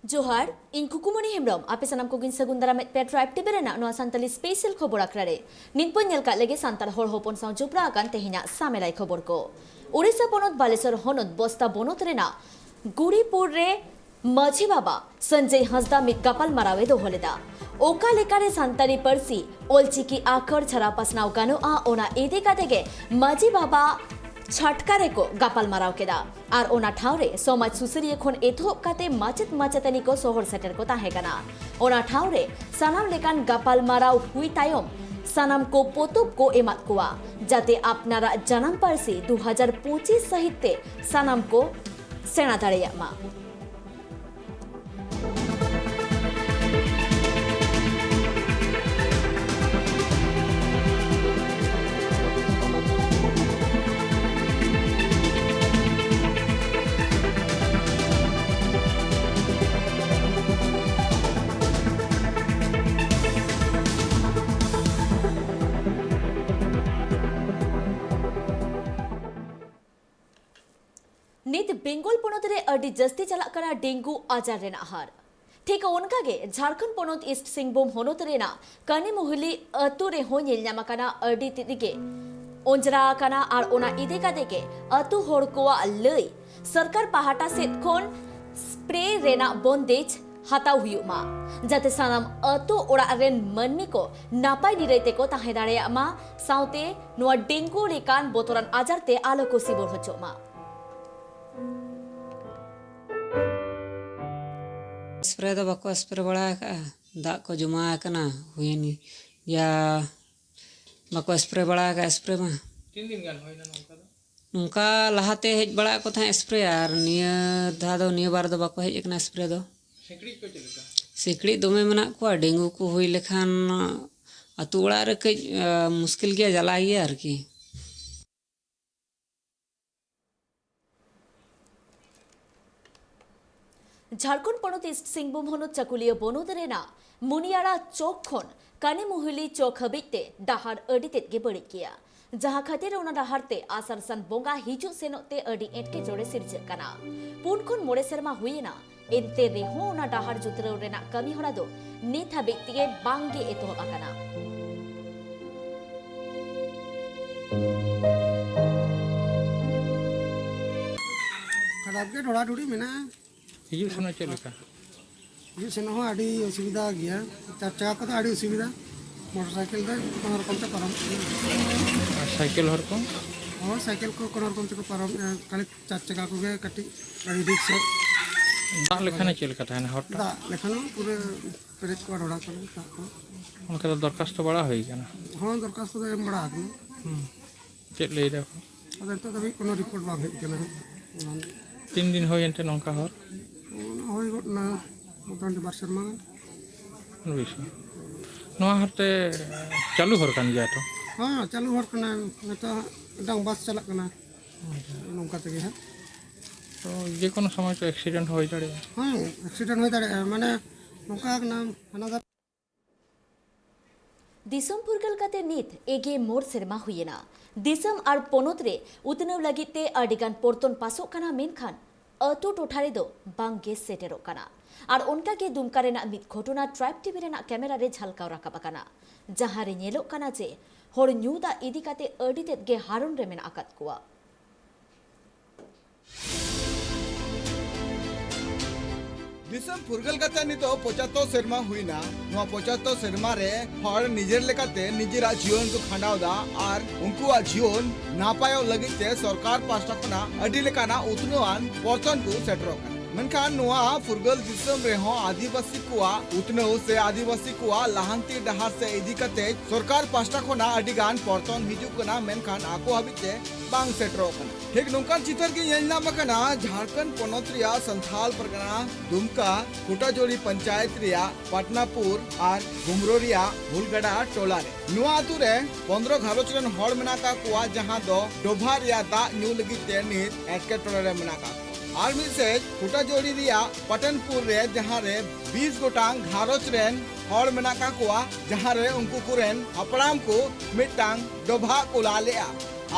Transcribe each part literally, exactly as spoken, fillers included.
ᱡᱚᱦᱟᱨ, ᱤᱧ ᱠᱩᱠᱩᱢᱚᱱᱤ ᱦᱮᱢᱵᱨᱚᱢ᱾ ᱟᱯᱮ ᱥᱟᱱᱟᱢ ᱠᱚᱜᱮᱧ ᱥᱟᱹᱜᱩᱱ ᱫᱟᱨᱟᱢᱮᱫ ᱯᱮ Tribe TV ᱨᱮᱱᱟᱜ ᱱᱚᱣᱟ ᱥᱟᱱᱛᱟᱞᱤ special ᱠᱷᱚᱵᱚᱨ ᱟᱠᱷᱲᱟ ᱨᱮ᱾ ᱱᱤᱛ ᱵᱚᱱ ᱧᱮᱞ ᱠᱟᱜ ᱞᱮᱜᱮ ᱥᱟᱱᱛᱟᱲ ᱦᱚᱲ ᱦᱚᱯᱚᱱ ᱥᱟᱶ ᱡᱚᱯᱲᱟᱣ ᱟᱠᱟᱱ ᱛᱮᱦᱮᱧᱟᱜ ᱥᱟᱢᱮᱞᱟᱭ ᱠᱷᱚᱵᱚᱨ ᱠᱚ᱾ ᱳᱰᱤᱥᱟ ᱯᱚᱱᱚᱛ ᱵᱟᱞᱮᱥᱚᱨ ᱦᱚᱱᱚᱛ ᱵᱚᱥᱛᱟ ᱵᱚᱱᱚᱛ ᱨᱮᱱᱟᱜ ᱜᱩᱲᱤᱯᱩᱨ ᱨᱮ ᱢᱟᱹᱡᱷᱤ ᱵᱟᱵᱟ ᱥᱚᱧᱡᱚᱭ ᱦᱟᱸᱥᱫᱟ ᱢᱤᱫ ᱜᱟᱯᱟᱞ ᱢᱟᱨᱟᱣ ᱮ ᱫᱚᱦᱚ ᱞᱮᱫᱟ᱾ ᱚᱠᱟ ᱞᱮᱠᱟᱨᱮ ᱥᱟᱱᱛᱟᱲᱤ ᱯᱟᱹᱨᱥᱤ ᱚᱞᱪᱤᱠᱤ ᱟᱠᱷᱚᱨ ᱪᱷᱟᱨᱟᱣ ᱯᱟᱥᱱᱟᱣ ᱜᱟᱱᱚᱜᱼᱟ, ᱚᱱᱟ ᱤᱫᱤ ᱠᱟᱛᱮ ᱜᱮ ᱢᱟᱹᱡᱷᱤ ᱵᱟᱵᱟ ᱪᱷᱟᱴᱠᱟ ᱨᱮᱠᱚ ᱜᱟᱯᱟᱞ ᱢᱟᱨᱟᱣ ᱠᱮᱫᱟ᱾ ᱟᱨ ᱚᱱᱟ ᱴᱷᱟᱶ ᱨᱮ ᱥᱚᱢᱟᱡᱽ ᱥᱩᱥᱟᱹᱨᱤᱭᱟᱹ ᱠᱷᱚᱱ ᱮᱛᱚᱦᱚᱵ ᱠᱟᱛᱮ ᱢᱟᱪᱮᱫ ᱢᱟᱪᱮᱛᱟᱹᱱᱤ ᱠᱚ ᱥᱚᱦᱚᱨ ᱥᱮᱴᱮᱨ ᱠᱚ ᱛᱟᱦᱮᱸ ᱠᱟᱱᱟ᱾ ᱚᱱᱟ ᱴᱷᱟᱶ ᱨᱮ ᱥᱟᱱᱟᱢ ᱞᱮᱠᱟᱱ ᱜᱟᱯᱟᱞ ᱢᱟᱨᱟᱣ ᱦᱩᱭ ᱛᱟᱭᱚᱢ ᱥᱟᱱᱟᱢ ᱠᱚ ᱯᱚᱛᱚᱵ ᱠᱚ ᱮᱢᱟᱫ ᱠᱚᱣᱟ, ᱡᱟᱛᱮ ᱟᱯᱱᱟᱨᱟᱜ ᱡᱟᱱᱟᱢ ᱯᱟᱹᱨᱥᱤ ᱫᱩ ᱦᱟᱡᱟᱨ ᱯᱚᱸᱪᱤᱥ ᱥᱟᱹᱦᱤᱛ ᱛᱮ ᱥᱟᱱᱟᱢ ᱠᱚ ᱥᱮᱬᱟ ᱫᱟᱲᱮᱭᱟᱜ ᱢᱟ᱾ ᱱᱤᱛ ᱵᱮᱝᱜᱚᱞ ᱯᱚᱱᱚᱛ ᱨᱮ ᱟᱹᱰᱤ ᱡᱟᱹᱥᱛᱤ ᱪᱟᱞᱟᱜ ᱠᱟᱱᱟ ᱰᱮᱝᱜᱩ ᱟᱡᱟᱨ ᱨᱮᱱᱟᱜ ᱦᱟᱨ᱾ ᱴᱷᱤᱠ ᱚᱱᱠᱟ ᱜᱮ ᱡᱷᱟᱲᱠᱷᱚᱸᱰ ᱯᱚᱱᱚᱛ ᱤᱥᱴ ᱥᱤᱝᱵᱷᱩᱢ ᱦᱚᱱᱚᱛ ᱨᱮᱱᱟᱜ ᱠᱟᱱᱤᱢᱩᱦᱞᱤ ᱟᱹᱛᱩ ᱨᱮᱦᱚᱸ ᱧᱮᱞ ᱧᱟᱢ ᱟᱠᱟᱱᱟ ᱟᱹᱰᱤ ᱛᱮᱫ ᱜᱮ ᱚᱸᱡᱽᱨᱟ ᱟᱠᱟᱱᱟ᱾ ᱟᱨ ᱚᱱᱟ ᱤᱫᱤ ᱠᱟᱛᱮ ᱜᱮ ᱟᱹᱛᱩ ᱦᱚᱲ ᱠᱚᱣᱟᱜ ᱞᱟᱹᱭ, ᱥᱚᱨᱠᱟᱨ ᱯᱟᱦᱴᱟ ᱥᱮᱫ ᱠᱷᱚᱱ spray ᱨᱮᱱᱟᱜ ᱵᱚᱱᱫᱮᱡ ᱦᱟᱛᱟᱣ ᱦᱩᱭᱩᱜ ᱢᱟ, ᱡᱟᱛᱮ ᱥᱟᱱᱟᱢ ᱟᱹᱛᱩ ᱚᱲᱟᱜ ᱨᱮᱱ ᱢᱟᱹᱱᱢᱤ ᱠᱚ ᱱᱟᱯᱟᱭ ᱱᱤᱨᱟᱹᱭ ᱛᱮᱠᱚ ᱛᱟᱦᱮᱸ ᱫᱟᱲᱮᱭᱟᱜ ᱢᱟ, ᱥᱟᱶᱛᱮ ᱱᱚᱣᱟ ᱰᱮᱝᱜᱩ ᱞᱮᱠᱟᱱ ᱵᱚᱛᱚᱨᱟᱱ ᱟᱡᱟᱨ ᱛᱮ ᱟᱞᱚ ᱠᱚ ᱥᱤᱵᱚᱲ ᱦᱚᱪᱚᱜ ᱢᱟ᱾ ᱥᱯᱨᱮ ᱫᱚ ᱵᱟᱠᱚ ᱥᱯᱨᱮ ᱵᱟᱲᱟ ᱟᱠᱟᱫᱼᱟ, ᱫᱟᱜ ᱠᱚ ᱡᱚᱢᱟ ᱟᱠᱟᱱᱟ, ᱦᱩᱭᱮᱱ ᱜᱮᱭᱟ, ᱵᱟᱠᱚ ᱥᱯᱨᱮ ᱵᱟᱲᱟ ᱟᱠᱟᱫᱼᱟ ᱥᱯᱨᱮ ᱢᱟ᱾ ᱛᱤᱱ ᱫᱤᱱ ᱜᱟᱱ ᱦᱩᱭᱱᱟ ᱱᱚᱝᱠᱟ ᱫᱚ? ᱱᱚᱝᱠᱟ ᱞᱟᱦᱟᱛᱮ ᱦᱮᱡ ᱵᱟᱲᱟᱜ ᱟᱠᱚ ᱛᱟᱦᱮᱸᱫ ᱥᱯᱨᱮ, ᱟᱨ ᱱᱤᱭᱟᱹ ᱫᱷᱟᱣ ᱫᱚ, ᱱᱤᱭᱟᱹ ᱵᱟᱨ ᱫᱚ ᱵᱟᱠᱚ ᱦᱮᱡ ᱟᱠᱟᱱᱟ ᱥᱯᱨᱮ ᱫᱚ᱾ ᱥᱤᱠᱲᱤᱡ ᱠᱚ ᱪᱮᱫ ᱞᱮᱠᱟ? ᱥᱤᱠᱲᱤᱡ ᱫᱚᱢᱮ ᱢᱮᱱᱟᱜ ᱠᱚᱣᱟ᱾ ᱰᱮᱝᱜᱩ ᱠᱚ ᱦᱩᱭ ᱞᱮᱠᱷᱟᱱ ᱟᱹᱛᱩ ᱚᱲᱟᱜ ᱨᱮ ᱠᱟᱹᱡ, ᱟ, ᱢᱩᱥᱠᱤᱞ ᱜᱮᱭᱟ, ᱡᱟᱞᱟ ᱜᱮᱭᱟ ᱟᱨᱠᱤ᱾ ᱡᱷᱟᱲᱠᱷᱚᱸᱰ ᱯᱚᱱᱚᱛ ᱤᱥᱴ ᱥᱤᱝᱵᱷᱩᱢ ᱦᱚᱱᱚᱛ ᱪᱟᱠᱩᱞᱤᱭᱟᱹ ᱵᱚᱱᱚᱛ ᱨᱮᱱᱟᱜ ᱢᱩᱱᱤᱭᱟᱲᱟ ᱪᱚᱠ ᱠᱷᱚᱱ ᱠᱟᱱᱤᱢᱩᱦᱤᱞᱤ ᱪᱚᱠ ᱦᱟᱹᱵᱤᱡ ᱛᱮ ᱰᱟᱦᱟᱨ ᱟᱹᱰᱤ ᱛᱮᱫ ᱜᱮ ᱵᱟᱹᱲᱤᱡ ᱜᱮᱭᱟ, ᱡᱟᱦᱟᱸ ᱠᱷᱟᱹᱛᱤᱨ ᱚᱱᱟ ᱰᱟᱦᱟᱨ ᱛᱮ ᱟᱥᱟᱲ ᱥᱟᱱ ᱵᱚᱸᱜᱟ ᱦᱤᱡᱩᱜ ᱥᱮᱱᱚᱜ ᱛᱮ ᱟᱹᱰᱤ ᱮᱴᱠᱮᱴᱚᱬᱮ ᱥᱤᱨᱡᱟᱹᱜ ᱠᱟᱱᱟ᱾ ᱯᱩᱱ ᱠᱷᱚᱱ ᱢᱚᱬᱮ ᱥᱮᱨᱢᱟ ᱦᱩᱭᱮᱱᱟ, ᱮᱱᱛᱮ ᱨᱮᱦᱚᱸ ᱚᱱᱟ ᱰᱟᱦᱟᱨ ᱡᱩᱛᱨᱟᱹᱣ ᱨᱮᱱᱟᱜ ᱠᱟᱹᱢᱤ ᱦᱚᱨᱟ ᱫᱚ ᱱᱤᱛ ᱦᱟᱹᱵᱤᱡ ᱛᱮᱜᱮ ᱵᱟᱝ ᱜᱮ ᱮᱛᱚᱦᱚᱵ ᱟᱠᱟᱱᱟ᱾ ᱠᱷᱟᱨᱟᱯ ᱜᱮ ᱰᱷᱚᱲᱟᱰᱷᱩᱲᱤ ᱢᱮᱱᱟᱜᱼᱟ᱾ ᱦᱤᱡᱩᱜ ᱥᱮᱱᱚᱜ ᱪᱮᱫ ᱞᱮᱠᱟ? ᱦᱤᱡᱩᱜ ᱥᱮᱱᱚᱜ ᱦᱚᱸ ᱟᱹᱰᱤ ᱚᱥᱩᱵᱤᱫᱷᱟ ᱜᱮᱭᱟ᱾ ᱪᱟᱨ ᱪᱟᱠᱟ ᱠᱚᱫᱚ ᱟᱹᱰᱤ ᱚᱥᱩᱵᱤᱫᱷᱟ᱾ ᱢᱚᱴᱚᱨ ᱥᱟᱭᱠᱮᱞ ᱫᱚ ᱠᱳᱱᱳ ᱨᱚᱠᱚᱢ ᱛᱮ ᱯᱟᱨᱚᱢ᱾ ᱟᱨ ᱥᱟᱭᱠᱮᱞ ᱦᱚᱨ ᱠᱚ? ᱦᱚᱸ, ᱥᱟᱭᱠᱮᱞ ᱠᱚ ᱠᱳᱱᱳ ᱨᱚᱠᱚᱢ ᱛᱮᱠᱚ ᱯᱟᱨᱚᱢᱮᱜᱼᱟ᱾ ᱠᱷᱟᱹᱞᱤ ᱪᱟᱨ ᱪᱟᱠᱟ ᱠᱚᱜᱮ ᱠᱟᱹᱴᱤᱡ ᱟᱹᱰᱤ ᱨᱤᱠᱥ᱾ ᱫᱟᱜ ᱞᱮᱠᱷᱟᱱᱮ ᱪᱮᱫ ᱞᱮᱠᱟ ᱛᱟᱦᱮᱱᱟ ᱦᱚᱨ ᱴᱟᱜ? ᱫᱟᱜ ᱞᱮᱠᱷᱟᱱ ᱦᱚᱸ ᱯᱩᱨᱟᱹ ᱯᱮᱨᱮᱡ ᱠᱚᱜᱼᱟ ᱰᱷᱚᱲᱟ ᱠᱚᱨᱮ ᱫᱟᱜ ᱠᱚ᱾ ᱚᱱᱠᱟ ᱫᱚ ᱫᱚᱨᱠᱷᱟᱥᱛᱚ ᱵᱟᱲᱟ ᱦᱩᱭ ᱠᱟᱱᱟ? ᱦᱚᱸ, ᱫᱚᱨᱠᱷᱟᱥᱛᱚ ᱫᱚ ᱮᱢ ᱵᱟᱲᱟ ᱟᱠᱟᱱᱟ᱾ ᱦᱩᱸ᱾ ᱪᱮᱫ ᱞᱟᱹᱭ ᱫᱟᱠᱚ? ᱟᱫᱚ ᱱᱤᱛᱚᱜ ᱫᱷᱟᱹᱵᱤᱡ ᱠᱳᱱᱳ ᱨᱤᱯᱳᱨᱴ ᱵᱟᱝ ᱦᱮᱡ ᱟᱠᱟᱱᱟ ᱦᱟᱸᱜ᱾ ᱚᱱᱟ ᱛᱤᱱ ᱫᱤᱱ ᱦᱩᱭᱮᱱ ᱛᱮ ᱱᱚᱝᱠᱟ ᱦᱚᱨ? ᱚᱱᱟ ᱦᱩᱭ ᱜᱚᱫ ᱮᱱᱟ ᱢᱚᱴᱟᱢᱩᱴᱤ ᱵᱟᱨ ᱥᱮᱨᱢᱟ ᱜᱟᱱ᱾ ᱵᱩᱡᱷᱟᱹᱣ᱾ ᱱᱚᱣᱟ ᱦᱚᱨ ᱛᱮ ᱪᱟᱹᱞᱩ ᱦᱚᱨ ᱠᱟᱱ ᱜᱮᱭᱟ ᱛᱚ? ᱦᱮᱸ, ᱪᱟᱹᱞᱩ ᱦᱚᱨ ᱠᱟᱱᱟ᱾ ᱱᱤᱛᱚᱜ ᱢᱤᱫᱴᱟᱝ ᱵᱟᱥ ᱪᱟᱞᱟᱜ ᱠᱟᱱᱟ᱾ ᱱᱚᱝᱠᱟ ᱛᱮᱜᱮ ᱦᱟᱸᱜ᱾ ᱛᱚ ᱡᱮ ᱠᱳᱱᱳ ᱥᱚᱢᱚᱭ ᱛᱚ ᱮᱠᱥᱤᱰᱮᱱᱴ ᱦᱚᱸ ᱦᱩᱭ ᱫᱟᱲᱮᱭᱟᱜᱼᱟ᱾ ᱦᱮᱸ, ᱮᱠᱥᱤᱰᱮᱱᱴ ᱦᱩᱭ ᱫᱟᱲᱮᱭᱟᱜᱼᱟ᱾ ᱢᱟᱱᱮ ᱱᱚᱝᱠᱟ ᱠᱟᱱᱟ, ᱦᱟᱱᱟ ᱫᱷᱟᱨᱮ ᱫᱤᱥᱚᱢ ᱯᱷᱩᱨᱜᱟᱹᱞ ᱠᱟᱛᱮ ᱱᱤᱛ ᱮᱜᱮ ᱢᱚᱬ ᱥᱮᱨᱢᱟ ᱦᱩᱭᱮᱱᱟ᱾ ᱫᱤᱥᱚᱢ ᱟᱨ ᱯᱚᱱᱚᱛ ᱨᱮ ᱩᱛᱱᱟᱹᱣ ᱞᱟᱹᱜᱤᱫ ᱛᱮ ᱟᱹᱰᱤᱜᱟᱱ ᱯᱚᱨᱛᱚᱱ ᱯᱟᱥᱚᱜ ᱠᱟᱱᱟ, ᱢᱮᱱᱠᱷᱟᱱ ᱟᱹᱛᱩ ᱴᱚᱴᱷᱟ ᱨᱮᱫᱚ ᱵᱟᱝ ᱜᱮ ᱥᱮᱴᱮᱨᱚᱜ ᱠᱟᱱᱟ᱾ ᱟᱨ ᱚᱱᱠᱟ ᱜᱮ ᱫᱩᱢᱠᱟ ᱨᱮᱱᱟᱜ ᱢᱤᱫ ᱜᱷᱚᱴᱚᱱᱟ ᱴᱨᱟᱭᱤᱵᱽ ᱴᱤᱵᱷᱤ ᱨᱮᱱᱟᱜ ᱠᱮᱢᱮᱨᱟ ᱨᱮ ᱡᱷᱟᱞᱠᱟᱣ ᱨᱟᱠᱟᱵ ᱟᱠᱟᱱᱟ, ᱡᱟᱦᱟᱸ ᱨᱮ ᱧᱮᱞᱚᱜ ᱠᱟᱱᱟ ᱡᱮ ᱦᱚᱲ ᱧᱩ ᱫᱟᱜ ᱤᱫᱤ ᱠᱟᱛᱮ ᱟᱹᱰᱤ ᱛᱮᱫ ᱜᱮ ᱦᱟᱨᱚᱱ ᱨᱮ ᱢᱮᱱᱟᱜ ᱟᱠᱟᱫ ᱠᱚᱣᱟ᱾ ᱫᱤᱥᱚᱢ ᱯᱷᱩᱨᱜᱟᱹᱞ ᱠᱟᱛᱮ ᱱᱤᱛᱚᱜ ᱯᱚᱸᱪᱟᱛᱛᱳᱨ ᱥᱮᱨᱢᱟ ᱦᱩᱭᱱᱟ᱾ ᱱᱚᱣᱟ ᱯᱚᱸᱪᱟᱛᱛᱳᱨ ᱥᱮᱨᱢᱟ ᱨᱮ ᱦᱚᱲ ᱱᱤᱡᱮᱨ ᱞᱮᱠᱟᱛᱮ ᱱᱤᱡᱮᱨᱟᱜ ᱡᱤᱭᱚᱱ ᱠᱚ ᱠᱷᱟᱸᱰᱟᱣ ᱫᱟ ᱟᱨ ᱩᱱᱠᱩᱣᱟᱜ ᱡᱤᱭᱚᱱ ᱱᱟᱯᱟᱭᱚᱜ ᱞᱟᱹᱜᱤᱫ ᱛᱮ ᱥᱚᱨᱠᱟᱨ ᱯᱟᱦᱴᱟ ᱠᱷᱚᱱᱟᱜ ᱟᱹᱰᱤ ᱞᱮᱠᱟᱱᱟᱜ ᱩᱛᱱᱟᱹᱣᱟᱱ ᱯᱚᱨᱛᱚᱱ ᱠᱚ ᱥᱮᱴᱮᱨᱚᱜ ᱠᱟᱱᱟ᱾ ᱢᱮᱱᱠᱷᱟᱱ ᱱᱚᱣᱟ ᱯᱷᱩᱨᱜᱟᱹᱞ ᱫᱤᱥᱚᱢ ᱨᱮᱦᱚᱸ ᱟᱹᱫᱤᱵᱟᱹᱥᱤ ᱠᱚᱣᱟᱜ ᱩᱛᱱᱟᱹᱣ ᱥᱮ ᱟᱹᱫᱤᱵᱟᱹᱥᱤ ᱠᱚᱣᱟᱜ ᱞᱟᱦᱟᱱᱛᱤ ᱰᱟᱦᱟᱨ ᱥᱮ ᱤᱫᱤ ᱠᱟᱛᱮ ᱥᱚᱨᱠᱟᱨ ᱯᱟᱦᱴᱟ ᱠᱷᱚᱱᱟᱜ ᱟᱹᱰᱤ ᱜᱟᱱ ᱯᱚᱨᱛᱚᱱ ᱦᱤᱡᱩᱜ ᱠᱟᱱᱟ, ᱢᱮᱱᱠᱷᱟᱱ ᱟᱠᱚ ᱦᱟᱹᱵᱤᱡ ᱛᱮ ᱵᱟᱝ ᱥᱮᱴᱮᱨᱚᱜ ᱠᱟᱱᱟ᱾ ᱴᱷᱤᱠ ᱱᱚᱝᱠᱟᱱ ᱪᱤᱛᱟᱹᱨ ᱜᱮ ᱧᱮᱞ ᱧᱟᱢ ᱟᱠᱟᱱᱟ ᱡᱷᱟᱲᱠᱷᱚᱸᱰ ᱯᱚᱱᱚᱛ ᱨᱮᱭᱟᱜ ᱥᱟᱱᱛᱷᱟᱞ ᱯᱟᱨᱜᱟᱱᱟ ᱫᱩᱢᱠᱟ ᱠᱷᱩᱴᱟᱡᱳᱲᱤ ᱯᱚᱧᱪᱟᱭᱮᱛ ᱨᱮᱭᱟᱜ ᱯᱟᱴᱱᱟᱯᱩᱨ ᱟᱨ ᱜᱩᱢᱨᱳ ᱨᱮᱭᱟᱜ ᱵᱷᱩᱞᱜᱟᱰᱟ ᱴᱚᱞᱟ ᱨᱮ᱾ ᱱᱚᱣᱟ ᱟᱛᱩ ᱨᱮ ᱯᱚᱱᱫᱽᱨᱚ ᱜᱷᱟᱨᱚᱸᱡᱽ ᱨᱮᱱ ᱦᱚᱲ ᱢᱮᱱᱟᱜ ᱟᱠᱟᱫ ᱠᱚᱣᱟ, ᱡᱟᱦᱟᱸ ᱫᱚ ᱰᱚᱵᱷᱟᱜ ᱨᱮᱭᱟᱜ ᱫᱟᱜ ᱧᱩ ᱞᱟᱹᱜᱤᱫ ᱛᱮ ᱱᱤᱛ ᱮᱴᱠᱮᱴᱚᱬᱮ ᱨᱮ ᱢᱮᱱᱟᱜ ᱟᱠᱟᱫ ᱠᱚᱣᱟ᱾ ᱟᱨ ᱢᱤᱫ ᱥᱮᱫ ᱠᱷᱩᱴᱟᱡᱳᱲᱤ ᱨᱮᱭᱟᱜ ᱯᱟᱴᱟᱱᱯᱩᱨ ᱨᱮ, ᱡᱟᱦᱟᱸ ᱨᱮ ᱵᱤᱥ ᱜᱚᱴᱟᱝ ᱜᱷᱟᱨᱚᱸᱡᱽ ᱨᱮᱱ ᱦᱚᱲ ᱢᱮᱱᱟᱜ ᱟᱠᱟᱫ ᱠᱚᱣᱟ, ᱡᱟᱦᱟᱸ ᱨᱮ ᱩᱱᱠᱩ ᱠᱚᱨᱮᱱ ᱦᱟᱯᱲᱟᱢ ᱠᱚ ᱢᱤᱫᱴᱟᱝ ᱰᱚᱵᱷᱟᱜ ᱠᱚ ᱞᱟ ᱞᱮᱜᱼᱟ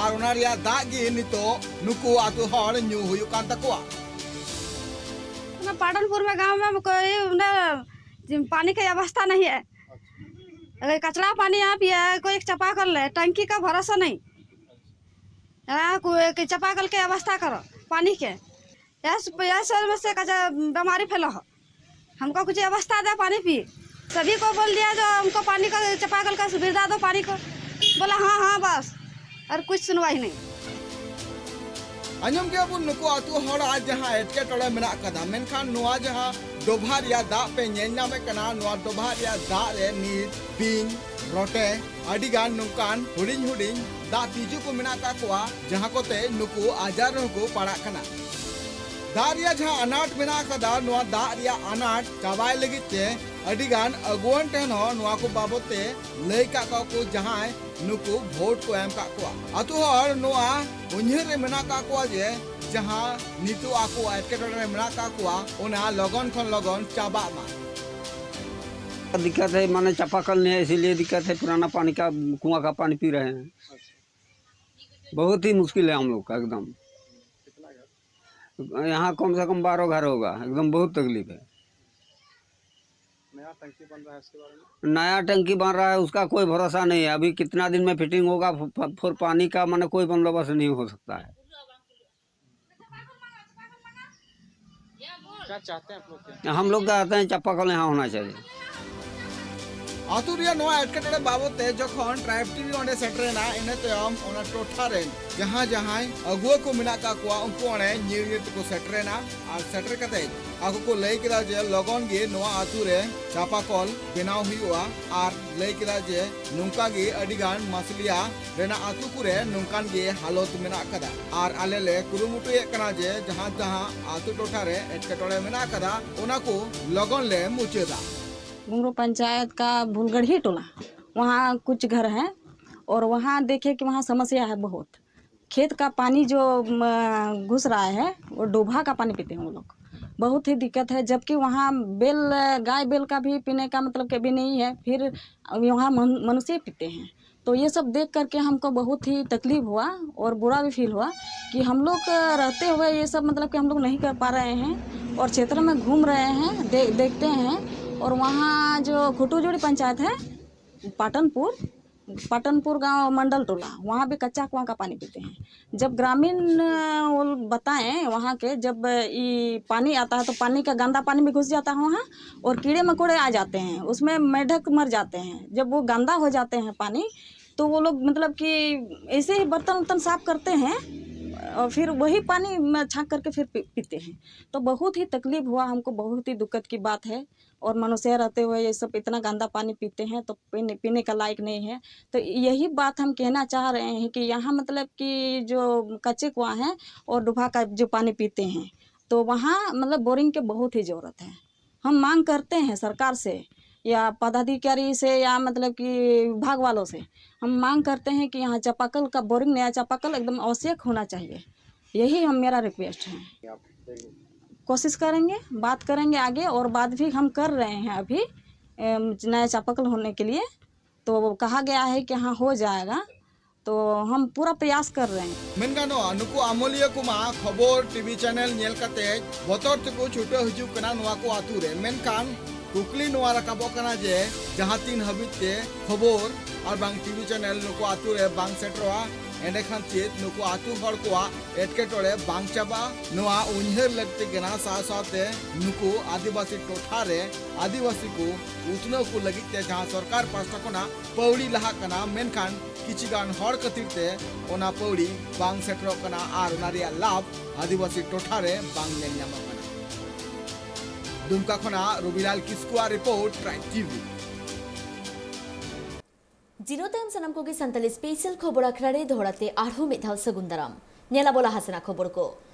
ᱟᱨ ᱚᱱᱟ ᱨᱮᱭᱟᱜ ᱫᱟᱜ ᱜᱮ ᱱᱤᱛᱚᱜ ᱱᱩᱠᱩ ᱟᱛᱳ ᱦᱚᱲ ᱧᱩ ᱦᱩᱭᱩᱜ ᱠᱟᱱ ᱛᱟᱠᱚᱣᱟ᱾ पाटनपुर में गांव में कोई उन्हें पानी का व्यवस्था नहीं है। अगर कचरा पानी आप ये कोई चापाकल है, टंकी का भरोसा नहीं। हाँ, को-, के चापाकल के व्यवस्था करो पानी के। यह स-, यह सब में से कचरा बीमारी फैला हो। हमको कुछ व्यवस्था दे पानी पी। सभी को बोल दिया जो हमको पानी का चापाकल का सुविधा दो पानी को। बोला हाँ हाँ बस, और कुछ सुनवाई नहीं। ᱟᱸᱡᱚᱢ ᱠᱮᱫᱟ ᱵᱚᱱ ᱱᱩᱠᱩ ᱟᱹᱛᱩ ᱦᱚᱲᱟᱜ ᱡᱟᱦᱟᱸ ᱮᱴᱠᱮᱴᱚᱬᱮ ᱢᱮᱱᱟᱜ ᱠᱟᱫᱟ, ᱢᱮᱱᱠᱷᱟᱱ ᱱᱚᱣᱟ ᱡᱟᱦᱟᱸ ᱰᱚᱵᱷᱟ ᱨᱮᱭᱟᱜ ᱫᱟᱜ ᱯᱮ ᱧᱮᱞ ᱧᱟᱢᱮᱫ ᱠᱟᱱᱟ, ᱱᱚᱣᱟ ᱰᱚᱵᱷᱟ ᱨᱮᱭᱟᱜ ᱫᱟᱜ ᱨᱮ ᱱᱤᱛ ᱵᱤᱧ, ᱨᱚᱴᱮ, ᱟᱹᱰᱤ ᱜᱟᱱ ᱱᱚᱝᱠᱟᱱ ᱦᱩᱰᱤᱧ ᱦᱩᱰᱤᱧ ᱫᱟᱜ ᱛᱤᱡᱩ ᱠᱚ ᱢᱮᱱᱟᱜ ᱟᱠᱟᱫ ᱠᱚᱣᱟ, ᱡᱟᱦᱟᱸ ᱠᱚᱛᱮ ᱱᱩᱠᱩ ᱟᱡᱟᱨ ᱨᱮᱦᱚᱸ ᱠᱚ ᱯᱟᱲᱟᱜ ᱠᱟᱱᱟ᱾ ᱫᱟᱜ ᱨᱮᱭᱟᱜ ᱡᱟᱦᱟᱸ ᱟᱱᱟᱴ ᱢᱮᱱᱟᱜ ᱟᱠᱟᱫᱟ, ᱱᱚᱣᱟ ᱫᱟᱜ ᱨᱮᱭᱟᱜ ᱟᱱᱟᱴ ᱪᱟᱵᱟᱭ ᱞᱟᱹᱜᱤᱫ ᱛᱮ ᱟᱹᱰᱤ ᱜᱟᱱ ᱟᱹᱜᱩᱣᱟᱹᱱ ᱴᱷᱮᱱ ᱦᱚᱸ ᱱᱚᱣᱟ ᱠᱚ ᱵᱟᱵᱚᱛ ᱛᱮ ᱞᱟᱹᱭ ᱠᱟᱜ ᱠᱚᱣᱟ ᱠᱚ, ᱡᱟᱦᱟᱸᱭ ᱱᱩᱠᱩ ᱵᱷᱳᱴ ᱠᱚ ᱮᱢ ᱠᱟᱜ ᱠᱚᱣᱟ᱾ ᱟᱹᱛᱩ ᱦᱚᱲ ᱱᱚᱣᱟ ᱩᱭᱦᱟᱹᱨ ᱨᱮ ᱢᱮᱱᱟᱜ ᱠᱟᱜ ᱠᱚᱣᱟ ᱡᱮ ᱡᱟᱦᱟᱸ ᱱᱤᱛᱚᱜ ᱟᱠᱚ ᱮᱴᱠᱮᱴᱚᱬᱮ ᱨᱮ ᱢᱮᱱᱟᱜ ᱠᱟᱜ ᱠᱚᱣᱟ, ᱚᱱᱟ ᱞᱚᱜᱚᱱ ᱠᱷᱚᱱ ᱞᱚᱜᱚᱱ ᱪᱟᱵᱟᱜ ᱢᱟ᱾ दिक्कत है, माने चापाकल नहीं है, इसीलिए दिक्कत है। पुराना पानी का, कुआं का पानी पी रहे हैं। बहुत ही मुश्किल है हम लोग का एकदम। यहाँ कम से कम बारह घर होगा, एकदम बहुत तकलीफ है। नया टंकी बन रहा है, उसके बारे में? नया टंकी बन रहा है, उसका कोई भरोसा नहीं है। अभी कितना दिन में फिटिंग होगा, फ- फ- फिर पानी का माने कोई बंदोबस्त नहीं हो सकता है। क्या चाहते हैं आप लोग के? हम लोग चाहते हैं चापाकल यहाँ होना चाहिए। ᱟᱹᱛᱩ ᱨᱮᱭᱟᱜ ᱱᱚᱣᱟ ᱮᱴᱠᱮᱴᱚᱬᱮ ᱵᱟᱵᱚᱛ ᱛᱮ ᱡᱚᱠᱷᱚᱱ ᱴᱨᱟᱭᱤᱵᱽ ᱴᱤᱵᱷᱤ ᱚᱸᱰᱮ ᱥᱮᱴᱮᱨᱮᱱᱟ, ᱤᱱᱟᱹ ᱛᱟᱭᱚᱢ ᱚᱱᱟ ᱴᱚᱴᱷᱟ ᱨᱮᱱ ᱡᱟᱦᱟᱸ ᱡᱟᱦᱟᱸᱭ ᱟᱹᱜᱩᱣᱟᱹ ᱠᱚ ᱢᱮᱱᱟᱜ ᱠᱟᱜ ᱠᱚᱣᱟ, ᱩᱱᱠᱩ ᱚᱸᱰᱮ ᱧᱤᱨ ᱧᱤᱨ ᱛᱮᱠᱚ ᱥᱮᱴᱮᱨᱮᱱᱟ᱾ ᱟᱨ ᱥᱮᱴᱮᱨ ᱠᱟᱛᱮ ᱟᱠᱚ ᱠᱚ ᱞᱟᱹᱭ ᱠᱮᱫᱟ ᱡᱮ ᱞᱚᱜᱚᱱ ᱜᱮ ᱱᱚᱣᱟ ᱟᱹᱛᱩ ᱨᱮ ᱪᱟᱯᱟ ᱠᱚᱞ ᱵᱮᱱᱟᱣ ᱦᱩᱭᱩᱜᱼᱟ᱾ ᱟᱨ ᱞᱟᱹᱭ ᱠᱮᱫᱟ ᱡᱮ ᱱᱚᱝᱠᱟ ᱜᱮ ᱟᱹᱰᱤ ᱜᱟᱱ ᱢᱟᱥᱞᱤᱭᱟ ᱨᱮᱱᱟᱜ ᱟᱹᱛᱩ ᱠᱚᱨᱮ ᱱᱚᱝᱠᱟᱱ ᱜᱮ ᱦᱟᱞᱚᱛ ᱢᱮᱱᱟᱜ ᱠᱟᱫᱟ᱾ ᱟᱨ ᱟᱞᱮ ᱞᱮ ᱠᱩᱨᱩᱢᱩᱴᱩᱭᱮᱫ ᱠᱟᱱᱟ ᱡᱮ ᱡᱟᱦᱟᱸ ᱡᱟᱦᱟᱸ ᱟᱹᱛᱩ ᱴᱚᱴᱷᱟ ᱨᱮ ᱮᱴᱠᱮᱴᱚᱬᱮ ᱢᱮᱱᱟᱜ ᱠᱟᱫᱟ, ᱚᱱᱟ ᱠᱚ ᱞᱚᱜᱚᱱ ᱞᱮ ᱢᱩᱪᱟᱹᱫᱟ᱾ घुंगरू पंचायत का भूलगढ़ी टोला, वहाँ कुछ घर हैं और वहाँ देखे कि वहाँ समस्या है बहुत। खेत का पानी जो म, घुस रहा है, वो डोभा का पानी पीते हैं वो लोग। बहुत ही दिक्कत है, जबकि वहाँ बेल, गाय बेल का भी पीने का मतलब कभी नहीं है। फिर वहाँ मन- मनुष्य पीते हैं। तो ये सब देख करके हमको बहुत ही तकलीफ हुआ और बुरा भी फील हुआ कि हम लोग रहते हुए ये सब, मतलब कि हम लोग नहीं कर पा रहे हैं और क्षेत्र में घूम रहे हैं, दे, देखते हैं। और वहाँ जो खुटुजोड़ी पंचायत है, पाटनपुर, पाटनपुर गांव, मंडल टोला, वहाँ भी कच्चा कुआं का पानी पीते हैं। जब ग्रामीण अ, वो बताएं वहाँ के, जब ये पानी आता है तो पानी का गंदा पानी भी घुस जाता है वहाँ और कीड़े मकोड़े आ जाते हैं, उसमें मेढक मर जाते हैं। जब वो गंदा हो जाते हैं पानी, तो वो लोग, मतलब कि, ऐसे ही बर्तन उर्तन साफ करते हैं और फिर वही पानी म-, छाँक करके फिर पी-, पीते हैं। तो बहुत ही तकलीफ हुआ हमको, बहुत ही दुक्कत की बात है। और मनुष्य रहते हुए ये सब इतना गंदा पानी पीते हैं तो पीने, पीने का लायक नहीं है। तो यही बात हम कहना चाह रहे हैं कि यहाँ, मतलब कि, जो कच्चे कुआं हैं और डुबा का जो पानी पीते हैं, तो वहाँ, मतलब, बोरिंग के बहुत ही ज़रूरत है। हम मांग करते हैं सरकार से या पदाधिकारी से या, मतलब कि, विभाग वालों से, हम मांग करते हैं कि यहाँ चापाकल का बोरिंग, नया चापाकल एकदम आवश्यक होना चाहिए। यही हम, मेरा रिक्वेस्ट है। कोशिश करेंगे, बात करेंगे आगे और बात भी हम कर रहे हैं अभी, एम, नया चापाकल होने के लिए। तो कहा गया है कि हाँ, हो जाएगा, तो हम पूरा प्रयास कर रहे हैं। ᱢᱮᱱ ᱜᱟᱱᱚᱜᱼᱟ, ᱱᱩᱠᱩ ᱟᱢᱚᱞᱤᱭᱟᱹ ᱠᱚᱢᱟ ᱠᱷᱚᱵᱚᱨ ᱴᱤᱵᱷᱤ ᱪᱮᱱᱮᱞ ᱧᱮᱞ ᱠᱟᱛᱮ ᱵᱚᱛᱚᱨ ᱛᱮᱠᱚ ᱪᱷᱩᱴᱟᱹᱣ ᱦᱤᱡᱩᱜ ᱠᱟᱱᱟ ᱱᱚᱣᱟ ᱠᱚ ᱟᱛᱳ ᱨᱮ᱾ ᱢᱮᱱᱠᱷᱟᱱ ᱠᱩᱠᱞᱤ ᱱᱚᱣᱟ ᱨᱟᱠᱟᱵᱚᱜ ᱠᱟᱱᱟ ᱡᱮ, ᱡᱟᱦᱟᱸ ᱛᱤᱱ ᱦᱟᱹᱵᱤᱡ ᱛᱮ ᱠᱷᱚᱵᱚᱨ ᱟᱨ ᱵᱟᱝ ᱴᱤᱵᱷᱤ ᱪᱮᱱᱮᱞ ᱱᱩᱠᱩ ᱟᱛᱳ ᱨᱮ ᱵᱟᱝ ᱥᱮᱴᱮᱨᱚᱜᱼᱟ, ᱮᱸᱰᱮᱠᱷᱟᱱ ᱪᱮᱫ ᱱᱩᱠᱩ ᱟᱛᱳ ᱦᱚᱲ ᱠᱚᱣᱟᱜ ᱮᱴᱠᱮᱴᱚᱬᱮ ᱵᱟᱝ ᱪᱟᱵᱟᱜᱼᱟ? ᱱᱚᱣᱟ ᱩᱭᱦᱟᱹᱨ ᱞᱟᱹᱠᱛᱤ ᱠᱟᱱᱟ᱾ ᱥᱟᱶ ᱥᱟᱶᱛᱮ ᱱᱩᱠᱩ ᱟᱹᱫᱤᱵᱟᱹᱥᱤ ᱴᱚᱴᱷᱟ ᱨᱮ ᱟᱹᱫᱤᱵᱟᱹᱥᱤ ᱠᱚ ᱩᱛᱱᱟᱹᱣ ᱠᱚ ᱞᱟᱹᱜᱤᱫ ᱛᱮ ᱡᱟᱦᱟᱸ ᱥᱚᱨᱠᱟᱨ ᱯᱟᱥᱴᱟ ᱠᱷᱚᱱᱟᱜ ᱯᱟᱹᱣᱲᱤ ᱞᱟᱦᱟᱜ ᱠᱟᱱᱟ, ᱢᱮᱱᱠᱷᱟᱱ ᱠᱤᱪᱷᱤ ᱜᱟᱱ ᱦᱚᱲ ᱠᱷᱟᱹᱛᱤᱨ ᱛᱮ ᱚᱱᱟ ᱯᱟᱹᱣᱲᱤ ᱵᱟᱝ ᱥᱮᱴᱮᱨᱚᱜ ᱠᱟᱱᱟ ᱟᱨ ᱚᱱᱟ ᱨᱮᱭᱟᱜ ᱞᱟᱵᱷ ᱟᱹᱫᱤᱵᱟᱹᱥᱤ ᱴᱚᱴᱷᱟ ᱨᱮ ᱵᱟᱝ ᱧᱮᱞ ᱧᱟᱢᱚᱜ ᱠᱟᱱᱟ᱾ ᱫᱩᱢᱠᱟ ᱠᱷᱚᱱᱟᱜ ᱨᱚᱵᱤᱞᱟᱞ ᱠᱤᱥᱠᱩᱣᱟᱜ ᱨᱤᱯᱳᱨᱴ, ᱴᱨᱟᱭᱤᱵᱽ ᱴᱤᱵᱷᱤ᱾ ᱡᱤᱨᱟᱹᱣ ᱛᱟᱭᱚᱢ ᱥᱟᱱᱟᱢ ᱠᱚᱜᱮ ᱥᱟᱱᱛᱟᱞᱤ ᱥᱯᱮᱥᱟᱞ ᱠᱷᱚᱵᱚᱨ ᱟᱠᱷᱲᱟ ᱨᱮ ᱫᱚᱦᱲᱟ ᱛᱮ ᱟᱨᱦᱚᱸ ᱢᱤᱫ ᱫᱷᱟᱣ ᱥᱟᱹᱜᱩᱱ ᱫᱟᱨᱟᱢ᱾ ᱧᱮᱞ ᱟᱵᱚ ᱞᱟᱦᱟ ᱥᱮᱱᱟᱜ ᱠᱷᱚᱵᱚᱨ ᱠᱚ᱾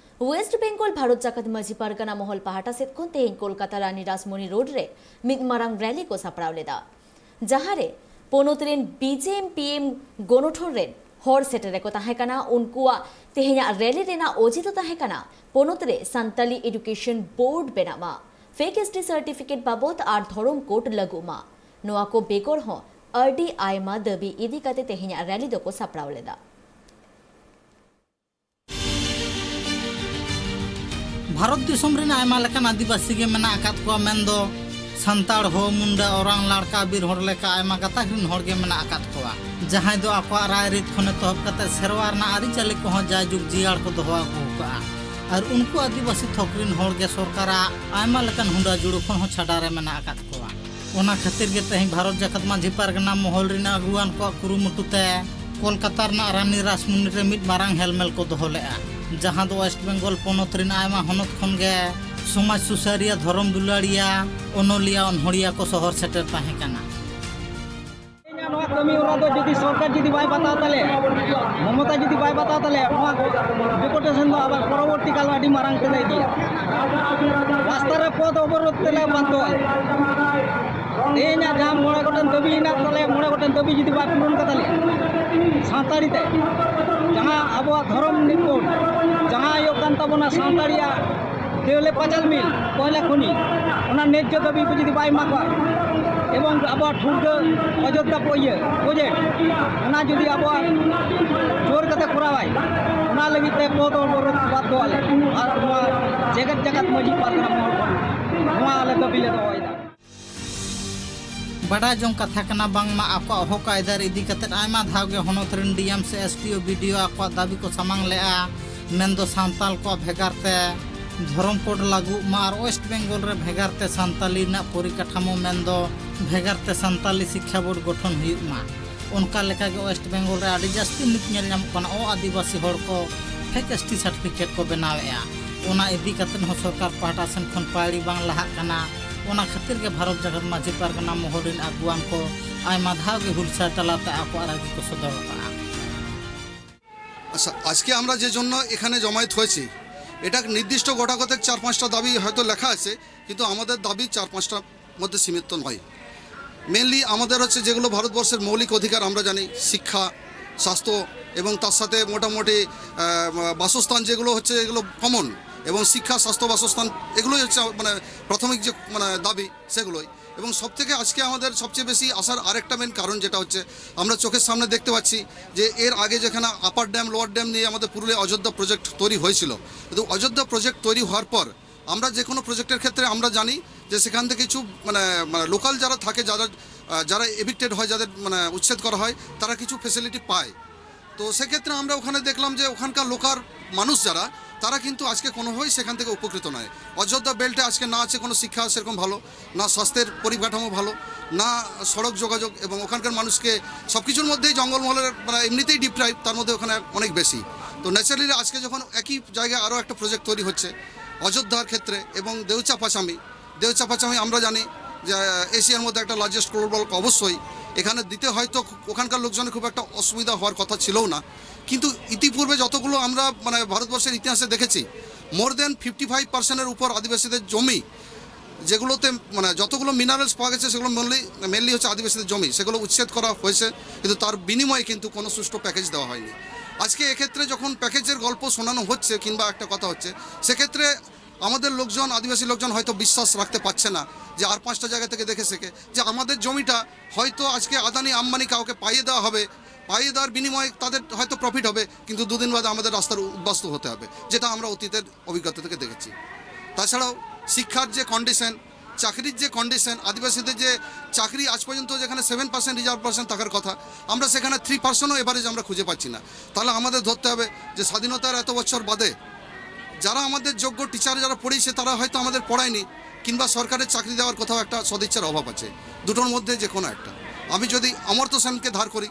ᱳᱭᱮᱥᱴ ᱵᱮᱝᱜᱚᱞ ᱵᱷᱟᱨᱚᱛ ᱡᱟᱠᱟᱛ ᱢᱟᱹᱡᱷᱤ ᱯᱟᱨᱜᱟᱱᱟ ᱢᱚᱦᱚᱞ ᱯᱟᱦᱴᱟ ᱥᱮᱫ ᱠᱷᱚᱱ ᱛᱮᱦᱮᱧ ᱠᱳᱞᱠᱟᱛᱟ ᱨᱟᱱᱤ ᱨᱟᱥᱢᱚᱱᱤ ᱨᱳᱰ ᱨᱮ ᱢᱤᱫ ᱢᱟᱨᱟᱝ ᱨᱮᱞᱤ ᱠᱚ ᱥᱟᱯᱲᱟᱣ ᱞᱮᱫᱟ, ᱡᱟᱦᱟᱸ ᱨᱮ ᱯᱚᱱᱚᱛ ᱨᱮᱱ B J M P M ᱜᱚᱱᱚᱴᱷᱚᱱ ᱨᱮᱱ ᱦᱚᱲ ᱥᱮᱴᱮᱨ ᱨᱮᱠᱚ ᱛᱟᱦᱮᱸ ᱠᱟᱱᱟ᱾ ᱩᱱᱠᱩᱣᱟᱜ ᱛᱮᱦᱮᱧᱟᱜ ᱨᱮᱞᱤ ᱨᱮᱱᱟᱜ ᱚᱡᱮ ᱫᱚ ᱛᱟᱦᱮᱸ ᱠᱟᱱᱟ ᱯᱚᱱᱚᱛ ᱨᱮ ᱥᱟᱱᱛᱟᱞᱤ ᱮᱰᱩᱠᱮᱥᱚᱱ ᱵᱳᱨᱰ ᱵᱮᱱᱟᱜ ᱢᱟ, ᱯᱷᱮᱠ ᱮᱥ ᱴᱤ ᱥᱟᱨᱴᱤᱯᱷᱤᱠᱮᱴ ᱵᱟᱵᱚᱫ ᱟᱨ ᱫᱷᱚᱨᱚᱢ ᱠᱳᱰ ᱞᱟᱹᱜᱩᱜ ᱢᱟ᱾ ᱱᱚᱣᱟ ᱠᱚ ᱵᱮᱜᱚᱨ ᱦᱚᱸ ᱟᱹᱰᱤ ᱟᱭᱢᱟ ᱫᱟᱹᱵᱤ ᱤᱫᱤ ᱠᱟᱛᱮ ᱛᱮᱦᱮᱧᱟᱜ ᱨᱮᱞᱤ ᱫᱚᱠᱚ ᱥᱟᱯᱲᱟᱣ ᱞᱮᱫᱟ᱾ ᱵᱷᱟᱨᱚᱛ ᱫᱤᱥᱚᱢ ᱨᱮᱱ ᱟᱭᱢᱟ ᱞᱮᱠᱟᱱ ᱟᱹᱫᱤᱵᱟᱹᱥᱤ ᱜᱮ ᱢᱮᱱᱟᱜ ᱟᱠᱟᱫ ᱠᱚᱣᱟ, ᱢᱮᱱᱫᱚ ᱥᱟᱱᱛᱟᱲ, ᱦᱳ, ᱢᱩᱱᱰᱟ, ᱳᱨᱟᱝ, ᱞᱟᱲᱠᱟ, ᱵᱤᱨ ᱦᱚᱲ ᱞᱮᱠᱟ ᱟᱭᱢᱟ ᱜᱟᱛᱟᱠ ᱨᱮᱱ ᱦᱚᱲ ᱜᱮ ᱢᱮᱱᱟᱜ ᱟᱠᱟᱫ ᱠᱚᱣᱟ, ᱡᱟᱦᱟᱸᱭ ᱫᱚ ᱟᱠᱚᱣᱟᱜ ᱨᱟᱭᱨᱤᱛ ᱠᱷᱚᱱ ᱮᱛᱚᱦᱚᱵ ᱠᱟᱛᱮ ᱥᱮᱨᱣᱟ ᱨᱮᱱᱟᱜ ᱟᱹᱨᱤᱪᱟᱹᱞᱤ ᱠᱚᱦᱚᱸ ᱡᱟᱭᱡᱩᱜᱽ ᱡᱤᱭᱟᱹᱲ ᱠᱚ ᱫᱚᱦᱚ ᱟᱹᱜᱩ ᱟᱠᱟᱫᱼᱟ᱾ ᱟᱨ ᱩᱱᱠᱩ ᱟᱹᱫᱤᱵᱟᱹᱥᱤ ᱛᱷᱚᱠ ᱨᱮᱱ ᱦᱚᱲ ᱜᱮ ᱥᱚᱨᱠᱟᱨᱟᱜ ᱟᱭᱢᱟ ᱞᱮᱠᱟᱱ ᱦᱩᱸᱰᱟᱹ ᱡᱩᱲᱩ ᱠᱷᱚᱱ ᱦᱚᱸ ᱪᱷᱟᱰᱟ ᱨᱮ ᱢᱮᱱᱟᱜ ᱟᱠᱟᱫ ᱠᱚᱣᱟ᱾ ᱚᱱᱟ ᱠᱷᱟᱹᱛᱤᱨ ᱜᱮ ᱛᱮᱦᱮᱧ ᱵᱷᱟᱨᱚᱛ ᱡᱟᱠᱟᱛ ᱢᱟᱹᱡᱷᱤ ᱯᱟᱨᱜᱟᱱᱟ ᱢᱚᱦᱚᱞ ᱨᱮᱱ ᱟᱹᱜᱩᱣᱟᱱ ᱠᱚᱣᱟᱜ ᱠᱩᱨᱩᱢᱩᱴᱩ ᱛᱮ ᱠᱳᱞᱠᱟᱛᱟ ᱨᱮᱱᱟᱜ ᱨᱟᱱᱤ ᱨᱟᱥᱢᱩᱱᱤ ᱨᱮ ᱢᱤᱫ ᱢᱟᱨᱟᱝ ᱦᱮᱞᱢᱮᱞ ᱠᱚ ᱫᱚᱦᱚ ᱞᱮᱫᱼᱟ, ᱡᱟᱦᱟᱸ ᱫᱚ ᱳᱭᱮᱥᱴ ᱵᱮᱝᱜᱚᱞ ᱯᱚᱱᱚᱛ ᱨᱮᱱ ᱟᱭᱢᱟ ᱦᱚᱱᱚᱛ ᱠᱷᱚᱱ ᱜᱮ ᱥᱚᱢᱟᱡᱽ ᱥᱩᱥᱟᱹᱨᱤᱭᱟᱹ, ᱫᱷᱚᱨᱚᱢ ᱫᱩᱞᱟᱹᱲᱤᱭᱟᱹ, ᱚᱱᱚᱞᱤᱭᱟᱹ, ᱚᱱᱦᱚᱲᱤᱭᱟᱹ ᱠᱚ ᱥᱚᱦᱚᱨ ᱥᱮᱴᱮᱨ ᱛᱟᱦᱮᱸ ᱠᱟᱱᱟ᱾ ᱱᱚᱣᱟ ᱠᱟᱹᱢᱤ ᱦᱚᱨᱟ ᱫᱚ ᱡᱩᱫᱤ ᱥᱚᱨᱠᱟᱨ ᱡᱩᱫᱤ ᱵᱟᱭ ᱵᱟᱛᱟᱣ ᱛᱟᱞᱮᱭᱟ, ᱢᱚᱢᱚᱛᱟ ᱡᱩᱫᱤ ᱵᱟᱭ ᱵᱟᱛᱟᱣ ᱛᱟᱞᱮᱭᱟ, ᱱᱚᱣᱟ ᱰᱮᱯᱩᱴᱮᱥᱚᱱ ᱫᱚ ᱟᱵᱟᱨ ᱯᱚᱨᱚᱵᱚᱨᱛᱤ ᱠᱟᱞ ᱟᱹᱰᱤ ᱢᱟᱨᱟᱝ ᱛᱮᱞᱮ ᱤᱫᱤᱭᱟ᱾ ᱨᱟᱥᱛᱟ ᱨᱮ ᱯᱚᱫ ᱚᱵᱚᱨᱳᱫᱷ ᱛᱮᱞᱮ ᱵᱟᱫᱽᱫᱷᱚᱜᱼᱟ᱾ ᱛᱮᱦᱮᱧᱟᱜ ᱡᱟᱦᱟᱸ ᱢᱚᱬᱮ ᱜᱚᱴᱮᱱ ᱫᱟᱹᱵᱤ ᱦᱮᱱᱟᱜ ᱛᱟᱞᱮᱭᱟ, ᱢᱚᱬᱮ ᱜᱚᱴᱮᱱ ᱫᱟᱹᱵᱤ ᱡᱩᱫᱤ ᱵᱟᱭ ᱯᱩᱨᱚᱱ ᱠᱟᱛᱟᱞᱮᱭᱟ, ᱥᱟᱱᱛᱟᱲᱤ ᱛᱮ ᱡᱟᱦᱟᱸ ᱟᱵᱚᱣᱟᱜ ᱫᱷᱚᱨᱚᱢ ᱨᱤᱯᱳᱨᱴ, ᱡᱟᱦᱟᱸ ᱦᱩᱭᱩᱜ ᱠᱟᱱ ᱛᱟᱵᱚᱱᱟ ᱥᱟᱱᱛᱟᱲᱤᱭᱟᱜ ᱫᱮᱣᱞᱮ ᱯᱟᱸᱪᱟᱞ ᱢᱤᱞ ᱠᱚᱭᱞᱟ ᱠᱷᱚᱱᱤ, ᱚᱱᱟ ᱱᱮᱡᱽᱡᱚ ᱫᱟᱹᱵᱤ ᱠᱚ ᱡᱩᱫᱤ ᱵᱟᱭ ᱮᱢᱟ ᱠᱚᱣᱟ, ᱮᱵᱚᱝ ᱟᱵᱚᱣᱟᱜ ᱴᱷᱩᱲᱜᱟᱹ ᱚᱡᱳᱫᱽᱫᱷᱟ ᱯᱚ-, ᱤᱭᱟᱹ ᱯᱨᱚᱡᱮᱠᱴ, ᱚᱱᱟ ᱡᱩᱫᱤ ᱟᱵᱚᱣᱟᱜ ᱡᱳᱨ ᱠᱟᱛᱮ ᱠᱚᱨᱟᱣᱟᱭ, ᱚᱱᱟ ᱞᱟᱹᱜᱤᱫ ᱛᱮ ᱯᱚᱫ ᱚᱵᱚᱨᱳᱫᱷ ᱵᱟᱫᱽᱫᱷᱚ ᱟᱞᱮ᱾ ᱟᱨ ᱱᱚᱣᱟ ᱡᱮᱜᱮᱛ ᱡᱟᱠᱟᱛ ᱢᱟᱹᱡᱷᱤ ᱯᱟᱨᱜᱟᱱᱟ ᱢᱚᱦᱚᱞ ᱠᱷᱚᱱ ᱱᱚᱣᱟ ᱟᱞᱮ ᱫᱟᱹᱵᱤ ᱞᱮ ᱫᱚᱦᱚᱭᱮᱫᱟ᱾ ᱵᱟᱰᱟᱭ ᱡᱚᱝ ᱠᱟᱛᱷᱟ ᱠᱟᱱᱟ, ᱵᱟᱝᱢᱟ ᱟᱠᱚᱣᱟᱜ ᱦᱚᱠ ᱟᱹᱭᱫᱟᱹᱨ ᱤᱫᱤ ᱠᱟᱛᱮ ᱟᱭᱢᱟ ᱫᱷᱟᱣ ᱜᱮ ᱦᱚᱱᱚᱛ ᱨᱮᱱ ᱰᱤ ᱮᱢ ᱥᱮ ᱮᱥ ᱰᱤ ᱳ, ᱵᱤ ᱰᱤ ᱳ ᱟᱠᱚᱣᱟᱜ ᱫᱟᱹᱵᱤ ᱠᱚ ᱥᱟᱢᱟᱝ ᱞᱮᱫᱼᱟ, ᱢᱮᱱᱫᱚ ᱥᱟᱱᱛᱟᱲ ᱠᱚᱣᱟᱜ ᱵᱷᱮᱜᱟᱨ ᱛᱮ ᱫᱷᱚᱨᱚᱢ ᱠᱳᱰ ᱞᱟᱹᱜᱩᱜ ᱢᱟ ᱟᱨ ᱳᱭᱮᱥᱴ ᱵᱮᱝᱜᱚᱞ ᱨᱮ ᱵᱷᱮᱜᱟᱨ ᱛᱮ ᱥᱟᱱᱛᱟᱞᱤ ᱨᱮᱱᱟᱜ ᱯᱚᱨᱤᱠᱟᱴᱷᱟᱢᱳ, ᱢᱮᱱᱫᱚ ᱵᱷᱮᱜᱟᱨ ᱛᱮ ᱥᱟᱱᱛᱟᱞᱤ ᱥᱤᱠᱠᱷᱟ ᱵᱳᱨᱰ ᱜᱚᱴᱷᱚᱱ ᱦᱩᱭᱩᱜ ᱢᱟ᱾ ᱚᱱᱠᱟ ᱞᱮᱠᱟᱜᱮ ᱳᱭᱮᱥᱴ ᱵᱮᱝᱜᱚᱞ ᱨᱮ ᱟᱹᱰᱤ ᱡᱟᱹᱥᱛᱤ ᱱᱤᱛ ᱧᱮᱞ ᱧᱟᱢᱚᱜ ᱠᱟᱱᱟ, ᱚ ᱟᱹᱫᱤᱵᱟᱹᱥᱤ ᱦᱚᱲ ᱠᱚ ᱯᱷᱮᱠ ᱮᱥ ᱴᱤ ᱥᱟᱨᱴᱤᱯᱷᱤᱠᱮᱴ ᱠᱚ ᱵᱮᱱᱟᱣᱮᱫᱼᱟ᱾ ᱚᱱᱟ ᱤᱫᱤ ᱠᱟᱛᱮᱫ ᱦᱚᱸ ᱥᱚᱨᱠᱟᱨ ᱯᱟᱦᱴᱟ ᱥᱮᱱ ᱠᱷᱚᱱ ᱯᱟᱹᱭᱲᱤ ᱵᱟᱝ ᱞᱟᱦᱟᱜ ᱠᱟᱱᱟ᱾ ᱚᱱᱟ ᱠᱷᱟᱹᱛᱤᱨ ᱜᱮ ᱵᱷᱟᱨᱚᱛ ᱡᱟᱠᱟᱛ ᱢᱟᱹᱡᱷᱤ ᱯᱟᱨᱜᱟᱱᱟ ᱢᱚᱦᱚᱞ ᱨᱮᱱ ᱟᱹᱜᱩᱣᱟᱱ ᱠᱚ ᱟᱭᱢᱟ ᱫᱷᱟᱣ ᱜᱮ ᱦᱩᱞᱥᱟᱹᱭ ᱛᱟᱞᱟᱛᱮ ᱟᱠᱚᱣᱟᱜ ᱨᱟᱹᱜᱤ ᱠᱚ ᱥᱚᱫᱚᱨ ᱟᱠᱟᱫᱼᱟ᱾ আচ্ছা, আজকে আমরা যে জন্য এখানে জমায়েত হয়েছি, এটা নির্দিষ্ট গোটা কতক চার পাঁচটা দাবি হয়তো লেখা আছে, কিন্তু আমাদের দাবি চার পাঁচটার মধ্যে সীমিত নয়। মেনলি আমাদের হচ্ছে যেগুলো ভারতবর্ষের মৌলিক অধিকার আমরা জানি, শিক্ষা, স্বাস্থ্য এবং তার সাথে মোটামুটি আহ, বাসস্থান, যেগুলো হচ্ছে এগুলো কমন, এবং শিক্ষা, স্বাস্থ্য, বাসস্থান, এগুলোই হচ্ছে মানে প্রাথমিক যে মানে দাবি সেগুলোই। এবং সব থেকে আজকে আমাদের সবচেয়ে বেশি আসার আরেকটা মেন কারণ যেটা হচ্ছে, আমরা চোখের সামনে দেখতে পাচ্ছি যে এর আগে যেখানে আপার ড্যাম, লোয়ার ড্যাম নিয়ে আমাদের পুরুলিয়া অযোধ্যা প্রজেক্ট তৈরি হয়েছিল, কিন্তু অযোধ্যা প্রজেক্ট তৈরি হওয়ার পর আমরা যে কোনো প্রজেক্টের ক্ষেত্রে আমরা জানি যে সেখান থেকে কিছু মানে মানে লোকাল যারা থাকে, যারা আহ, যারা এভিক্টেড হয়, যাদের মানে উচ্ছেদ করা হয়, তারা কিছু ফেসিলিটি পায়। তো সেক্ষেত্রে আমরা ওখানে দেখলাম যে ওখানকার লোকাল মানুষ যারা, তারা কিন্তু আজকে কোনোভাবেই সেখান থেকে উপকৃত নয়। অযোধ্যা বেল্টে আজকে না আছে কোনো শিক্ষা সেরকম ভালো, না স্বাস্থ্যের পরিকাঠামো ভালো, না সড়ক যোগাযোগ, এবং ওখানকার মানুষকে সব কিছুর মধ্যেই জঙ্গলমহলের মানে এমনিতেই ডিপ্রাইভ, তার মধ্যে ওখানে অনেক বেশি। তো ন্যাচারালি আজকে যখন একই জায়গায় আরও একটা প্রজেক্ট তৈরি হচ্ছে অযোধ্যার ক্ষেত্রে এবং দেউচা পাচামি, দেউচা পাচামি আমরা জানি যে এশিয়ার মধ্যে একটা লার্জেস্ট কোল ব্লক, অবশ্যই এখানে দিতে হয়তো ওখানকার লোকজনের খুব একটা অসুবিধা হওয়ার কথা ছিলও না। কিন্তু ইতিপূর্বে যতগুলো আমরা মানে ভারতবর্ষের ইতিহাসে দেখেছি, মোর দেন ফিফটি ফাইভ পার্সেন্টের উপর আদিবাসীদের জমি, যেগুলোতে মানে যতগুলো মিনারেলস পাওয়া গেছে, সেগুলো মেনলি মেনলি হচ্ছে আদিবাসীদের জমি, সেগুলো উচ্ছেদ করা হয়েছে, কিন্তু তার বিনিময়ে কিন্তু কোনো সুষ্ঠু প্যাকেজ দেওয়া হয়নি। আজকে এক্ষেত্রে যখন প্যাকেজের গল্প শোনানো হচ্ছে কিংবা একটা কথা হচ্ছে, সেক্ষেত্রে আমাদের লোকজন, আদিবাসী লোকজন হয়তো বিশ্বাস রাখতে পারছে না যে আর পাঁচটা জায়গা থেকে দেখে শেখে যে আমাদের জমিটা হয়তো আজকে আদানি আম্বানি কাউকে পাইয়ে দেওয়া হবে, পাইয়ে দেওয়ার বিনিময়ে তাদের হয়তো প্রফিট হবে, কিন্তু দুদিন বাদে আমাদের রাস্তার উদ্বাস্তু হতে হবে, যেটা আমরা অতীতের অভিজ্ঞতা থেকে দেখেছি। তাছাড়াও শিক্ষার যে কন্ডিশন, চাকরির যে কন্ডিশন, আদিবাসীদের যে চাকরি আজ পর্যন্ত যেখানে সেভেন পার্সেন্ট রিজার্ভ পার্সেন্ট থাকার কথা, আমরা সেখানে থ্রি পার্সেন্টও এভারেজ আমরা খুঁজে পাচ্ছি না। তাহলে আমাদের ধরতে হবে যে স্বাধীনতার এত বছর বাদে যারা আমাদের যোগ্য টিচার যারা পড়িয়েছে, তারা হয়তো আমাদের পড়ায়নি, কিংবা সরকারের চাকরি দেওয়ার কোথাও একটা সদিচ্ছার অভাব আছে। দুটোর মধ্যে যে কোনো একটা। আমি যদি অমর্ত্য সেনকে ধার করি,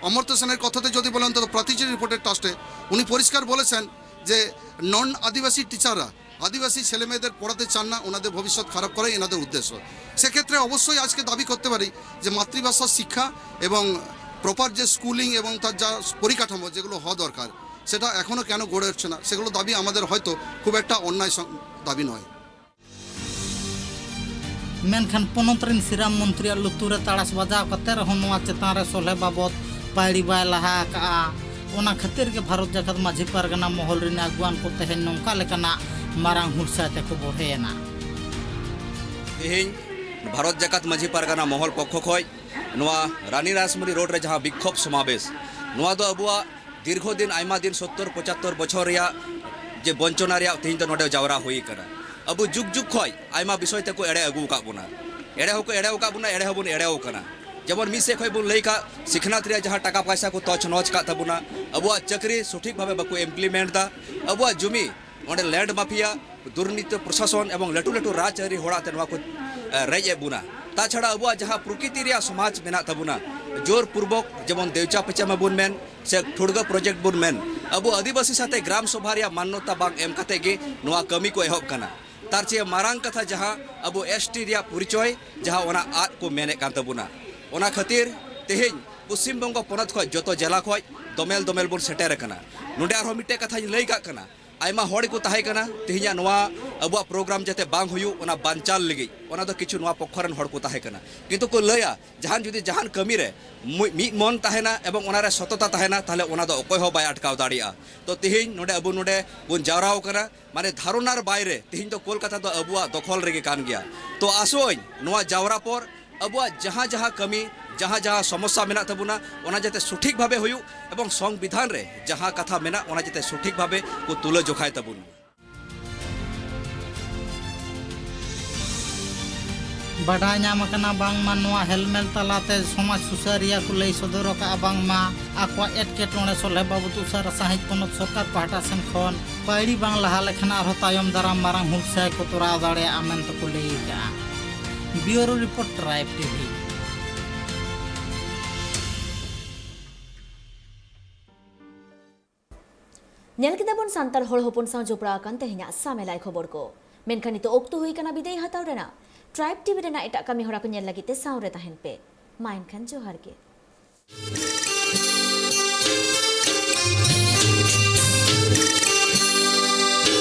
অমর্ত্য সেনের কথাতে যদি বলেন, অন্তত প্রাতিচুরি রিপোর্টের ট্রাস্টে উনি পরিষ্কার বলেছেন যে নন আদিবাসী টিচাররা আদিবাসী ছেলেমেয়েদের পড়াতে চান না, ওনাদের ভবিষ্যৎ খারাপ করাই এনাদের উদ্দেশ্য। সেক্ষেত্রে অবশ্যই আজকে দাবি করতে পারি যে মাতৃভাষার শিক্ষা এবং প্রপার যে স্কুলিং এবং তার যা পরিকাঠামো যেগুলো হওয়া দরকার, সেটা এখনও কেন গড়ে উঠছে না, সেগুলো দাবি আমাদের হয়তো খুব একটা অন্যায় সং- দাবি নয়। ᱢᱮᱱᱠᱷᱟᱱ ᱯᱚᱱᱚᱛ ᱨᱮᱱ ᱥᱤᱨᱟᱢ ᱢᱚᱱᱛᱨᱤᱭᱟᱜ ᱞᱩᱛᱩᱨ ᱨᱮ ᱛᱟᱲᱟᱥ ᱵᱟᱡᱟᱣ ᱠᱟᱛᱮ ᱨᱮᱦᱚᱸ ᱱᱚᱣᱟ ᱪᱮᱛᱟᱱ ᱨᱮ ᱥᱚᱞᱦᱮ ᱵᱟᱵᱚᱫ ᱯᱟᱹᱭᱲᱤ ᱵᱟᱭ ᱞᱟᱦᱟ ᱟᱠᱟᱜᱼᱟ᱾ ᱚᱱᱟ ᱠᱷᱟᱹᱛᱤᱨ ᱜᱮ ᱵᱷᱟᱨᱚᱛ ᱡᱟᱠᱟᱛ ᱢᱟᱹᱡᱷᱤ ᱯᱟᱨᱜᱟᱱᱟ ᱢᱚᱦᱚᱞ ᱨᱮᱱ ᱟᱹᱜᱩᱣᱟᱱ ᱠᱚ ᱛᱮᱦᱮᱧ ᱱᱚᱝᱠᱟ ᱞᱮᱠᱟᱱᱟᱜ ᱢᱟᱨᱟᱝ ᱦᱩᱞᱥᱟᱹᱭ ᱛᱮᱠᱚ ᱵᱚᱲᱦᱮᱭᱮᱱᱟ᱾ ᱛᱮᱦᱮᱧ ᱵᱷᱟᱨᱚᱛ ᱡᱟᱠᱟᱛ ᱢᱟᱹᱡᱷᱤ ᱯᱟᱨᱜᱟᱱᱟ ᱢᱚᱦᱚᱞ ᱯᱚᱠᱠᱷᱚ ᱠᱷᱚᱱ ᱱᱚᱣᱟ ᱨᱟᱱᱤ ᱨᱟᱥᱢᱚᱱᱤ ᱨᱳᱰ ᱨᱮ ᱡᱟᱦᱟᱸ ᱵᱤᱠᱠᱷᱳᱵ ᱥᱚᱢᱟᱵᱮᱥ, ᱱᱚᱣᱟ ᱫᱚ ᱟᱵᱚᱣᱟᱜ ᱫᱤᱨᱜᱷᱚ ᱫᱤᱱ, ᱟᱭᱢᱟ ᱫᱤᱱ, ᱥᱚᱛᱛᱚᱨ ᱯᱚᱸᱪᱟᱛᱛᱚᱨ ᱵᱚᱪᱷᱚᱨ ᱨᱮᱭᱟᱜ ᱡᱮ ᱵᱚᱧᱪᱚᱱᱟ ᱨᱮᱭᱟᱜ ᱛᱮᱦᱮᱧ ᱫᱚ ᱱᱚᱰᱮ ᱡᱟᱣᱨᱟ ᱦᱩᱭ ᱟᱠᱟᱱᱟ᱾ ᱟᱵᱚ ᱡᱩᱜᱽ ᱡᱩᱜᱽ ᱠᱷᱚᱱ ᱟᱭᱢᱟ ᱵᱤᱥᱚᱭ ᱛᱮᱠᱚ ᱮᱲᱮ ᱟᱹᱜᱩ ᱟᱠᱟᱫ ᱵᱚᱱᱟ, ᱮᱲᱮ ᱦᱚᱸᱠᱚ ᱮᱲᱮ ᱟᱠᱟᱫ ᱵᱚᱱᱟ, ᱮᱲᱮ ᱦᱚᱸᱵᱚᱱ ᱮᱲᱮ ᱟᱠᱟᱱᱟ᱾ ᱡᱮᱢᱚᱱ ᱢᱤᱫ ᱥᱮᱫ ᱠᱷᱚᱱ ᱵᱚᱱ ᱞᱟᱹᱭ ᱠᱟᱜ, ᱥᱤᱠᱷᱱᱟᱹᱛ ᱨᱮᱭᱟᱜ ᱡᱟᱦᱟᱸ ᱴᱟᱠᱟ ᱯᱚᱭᱥᱟ ᱠᱚ ᱛᱚᱪ ᱱᱚᱪ ᱠᱟᱜ ᱛᱟᱵᱚᱱᱟ, ᱟᱵᱚᱣᱟᱜ ᱪᱟᱹᱠᱨᱤ ᱥᱚᱴᱷᱤᱠ ᱵᱷᱟᱵᱮ ᱵᱟᱠᱚ implement ᱫᱟ, ᱟᱵᱚᱣᱟᱜ ᱡᱩᱢᱤ ᱚᱸᱰᱮ land mafia, ᱫᱩᱨᱱᱤᱛᱤ ᱯᱨᱚᱥᱟᱥᱚᱱ ᱮᱵᱚᱝ ᱞᱟᱹᱴᱩ ᱞᱟᱹᱴᱩ ᱨᱟᱡᱽᱟᱹᱨᱤ ᱦᱚᱲᱟᱜ ᱛᱮ ᱱᱚᱣᱟ ᱠᱚ, ᱮ, ᱨᱮᱡ ᱮᱫ ᱵᱚᱱᱟ᱾ ᱛᱟᱪᱷᱟᱲᱟ ᱟᱵᱚᱣᱟᱜ ᱡᱟᱦᱟᱸ ᱯᱨᱚᱠᱤᱛᱤ ᱨᱮᱭᱟᱜ ᱥᱚᱢᱟᱡᱽ ᱢᱮᱱᱟᱜ ᱛᱟᱵᱚᱱᱟ, ᱡᱳᱨ ᱯᱩᱨᱵᱚᱠ ᱡᱮᱢᱚᱱ ᱫᱮᱣᱪᱟ ᱯᱮᱪᱟ ᱢᱟᱵᱚᱱ ᱢᱮᱱ, ᱥᱮ ᱴᱷᱩᱲᱜᱟᱹ project ᱵᱚᱱ ᱢᱮᱱ, ᱟᱵᱚ ᱟᱹᱫᱤᱵᱟᱹᱥᱤ ᱥᱟᱛᱮ ᱜᱨᱟᱢ ᱥᱚᱵᱷᱟ ᱨᱮᱭᱟᱜ ᱢᱟᱱᱱᱚᱛᱟ ᱵᱟᱝ ᱮᱢ ᱠᱟᱛᱮ ᱜᱮ ᱱᱚᱣᱟ ᱠᱟᱹᱢᱤ ᱠᱚ ᱮᱦᱚᱵ ᱠᱟᱱᱟ᱾ ᱛᱟᱨ ᱪᱮᱭᱮ ᱢᱟᱨᱟᱝ ᱠᱟᱛᱷᱟ ᱡᱟᱦᱟᱸ ᱟᱵᱚ S T ᱨᱮᱭᱟᱜ ᱯᱚᱨᱤᱪᱚᱭ, ᱡᱟᱦᱟᱸ ᱚᱱᱟ ᱟᱫ ᱠᱚ ᱢᱮᱱᱮᱫ ᱠᱟᱱ ᱛᱟᱵᱚᱱᱟ᱾ ᱚᱱᱟ ᱠᱷᱟᱹᱛᱤᱨ ᱛᱮᱦᱮᱧ ᱯᱚᱥᱪᱤᱢ ᱵᱚᱝᱜᱚ ᱯᱚᱱᱚᱛ ᱠᱷᱚᱱ ᱡᱚᱛᱚ ᱡᱮᱞᱟ ᱠᱷᱚᱱ ᱫᱚᱢᱮᱞ ᱫᱚᱢᱮᱞ ᱵᱚᱱ ᱥᱮᱴᱮᱨ ᱟᱠᱟᱱᱟ᱾ ᱱᱚᱰᱮ ᱟᱨᱦᱚᱸ ᱢᱤᱫᱴᱮᱡ ᱠᱟᱛᱷᱟᱧ ᱞᱟᱹᱭ ᱠᱟᱜ ᱠᱟᱱᱟ, ᱟᱭᱢᱟ ᱦᱚᱲ ᱠᱚ ᱛᱟᱦᱮᱸ ᱠᱟᱱᱟ, ᱛᱮᱦᱮᱧᱟᱜ ᱱᱚᱣᱟ ᱟᱵᱚᱣᱟᱜ program ᱡᱟᱛᱮ ᱵᱟᱝ ᱦᱩᱭᱩᱜ, ᱚᱱᱟ ᱵᱟᱧᱪᱟᱣ ᱞᱟᱹᱜᱤᱫ, ᱚᱱᱟ ᱫᱚ ᱠᱤᱪᱷᱩ ᱱᱚᱣᱟ ᱯᱚᱠᱠᱷᱚ ᱨᱮᱱ ᱦᱚᱲ ᱠᱚ ᱛᱟᱦᱮᱸ ᱠᱟᱱᱟ᱾ ᱠᱤᱱᱛᱩ ᱠᱚ ᱞᱟᱹᱭᱟ, ᱡᱟᱦᱟᱱ ᱡᱩᱫᱤ ᱡᱟᱦᱟᱱ ᱠᱟᱹᱢᱤ ᱨᱮ ᱢᱩ-, ᱢᱤᱫ ᱢᱚᱱ ᱛᱟᱦᱮᱱᱟ ᱮᱵᱚᱝ ᱚᱱᱟ ᱨᱮ ᱥᱚᱛᱚᱛᱟ ᱛᱟᱦᱮᱱᱟ, ᱛᱟᱦᱞᱮ ᱚᱱᱟ ᱫᱚ ᱚᱠᱚᱭ ᱦᱚᱸ ᱵᱟᱭ ᱟᱴᱠᱟᱣ ᱫᱟᱲᱮᱭᱟᱜᱼᱟ᱾ ᱛᱚ ᱛᱮᱦᱮᱧ ᱱᱚᱰᱮ ᱟᱵᱚ ᱱᱚᱰᱮ ᱵᱚᱱ ᱡᱟᱣᱨᱟ ᱟᱠᱟᱱᱟ, ᱢᱟᱱᱮ ᱫᱷᱟᱨᱚᱱᱟᱨ ᱵᱟᱭᱨᱮ, ᱛᱮᱦᱮᱧ ᱫᱚ ᱠᱳᱞᱠᱟᱛᱟ ᱫᱚ ᱟᱵᱚᱣᱟᱜ ᱫᱚᱠᱷᱚᱞ ᱨᱮᱜᱮ ᱠᱟᱱ ᱜᱮᱭᱟ᱾ ᱛᱚ ᱟᱥᱚᱜ ᱟᱹᱧ ᱱᱚᱣᱟ ᱡᱟᱣᱨᱟ ᱯᱚᱨ ᱟᱵᱚᱣᱟᱜ ᱡᱟᱦᱟᱸ ᱡᱟᱦᱟᱸ ᱠᱟᱹᱢᱤ, ᱡᱟᱦᱟᱸ ᱡᱟᱦᱟᱸ ᱥᱚᱢᱚᱥᱥᱟ ᱢᱮᱱᱟᱜ ᱛᱟᱵᱚᱱᱟ, ᱚᱱᱟ ᱡᱟᱛᱮ ᱥᱚᱴᱷᱤᱠ ᱵᱷᱟᱵᱮ ᱦᱩᱭᱩᱜ ᱮᱵᱚᱝ ᱥᱚᱝᱵᱤᱫᱷᱟᱱ ᱨᱮ ᱡᱟᱦᱟᱸ ᱠᱟᱛᱷᱟ ᱢᱮᱱᱟᱜ, ᱚᱱᱟ ᱡᱟᱛᱮ ᱥᱚᱴᱷᱤᱠ ᱵᱷᱟᱵᱮ ᱠᱚ ᱛᱩᱞᱟᱹ ᱡᱚᱠᱷᱟᱭ ᱛᱟᱵᱚᱱ᱾ ᱵᱟᱰᱟᱭ ᱧᱟᱢ ᱟᱠᱟᱱᱟ ᱵᱟᱝᱢᱟ ᱱᱚᱣᱟ ᱦᱮᱞᱢᱮᱞ ᱛᱟᱞᱟᱛᱮ ᱥᱚᱢᱟᱡᱽ ᱥᱩᱥᱟᱹᱨᱤᱭᱟᱹ ᱠᱚ ᱞᱟᱹᱭ ᱥᱚᱫᱚᱨ ᱟᱠᱟᱫᱼᱟ ᱵᱟᱝᱢᱟ ᱟᱠᱚᱣᱟᱜ ᱮᱴᱠᱮᱴᱚᱬᱮ ᱥᱚᱞᱦᱮ ᱵᱟᱵᱚᱫ ᱩᱥᱟᱹᱨᱟ ᱥᱟᱺᱦᱤᱡ ᱯᱚᱱᱚᱛ ᱥᱚᱨᱠᱟᱨ ᱯᱟᱦᱴᱟ ᱥᱮᱱ ᱠᱷᱚᱱ ᱯᱟᱹᱭᱲᱤ ᱵᱟᱝ ᱞᱟᱦᱟ ᱞᱮᱠᱷᱟᱱ ᱟᱨᱦᱚᱸ ᱛᱟᱭᱚᱢ ᱫᱟᱨᱟᱢ ᱢᱟᱨᱟᱝ ᱦᱩᱞᱥᱟᱹᱭ ᱠᱚ ᱛᱚᱨᱟᱣ ᱫᱟᱲᱮᱭᱟᱜᱼᱟ ᱢᱮᱱᱛᱮ ᱠᱚ ᱞᱟᱹᱭ ᱟᱠᱟᱫᱼᱟ᱾ Bureau Report, Tribe T V᱾ ᱧᱮᱞ ᱠᱮᱫᱟ ᱵᱚᱱ ᱥᱟᱱᱛᱟᱲ ᱦᱚᱲ ᱦᱚᱯᱚᱱ ᱥᱟᱶ ᱡᱚᱯᱲᱟᱣ ᱟᱠᱟᱱ ᱛᱮᱦᱮᱧᱟᱜ ᱥᱟᱢᱮᱞᱟᱭ ᱠᱷᱚᱵᱚᱨ ᱠᱚ᱾ ᱢᱮᱱᱠᱷᱟᱱ ᱱᱤᱛᱚᱜ ᱚᱠᱛᱚ ᱦᱩᱭ ᱟᱠᱟᱱᱟ ᱵᱤᱫᱟᱹᱭ ᱦᱟᱛᱟᱣ ᱨᱮᱱᱟᱜ᱾ Tribe T V ᱨᱮᱱᱟᱜ ᱮᱴᱟᱜ ᱠᱟᱹᱢᱤ ᱦᱚᱨᱟ ᱠᱚ ᱧᱮᱞ ᱞᱟᱹᱜᱤᱫ ᱛᱮ ᱥᱟᱶ ᱨᱮ ᱛᱟᱦᱮᱱ ᱯᱮ᱾ ᱢᱟ ᱮᱱᱠᱷᱟᱱ ᱡᱚᱦᱟᱨ ᱜᱮ᱾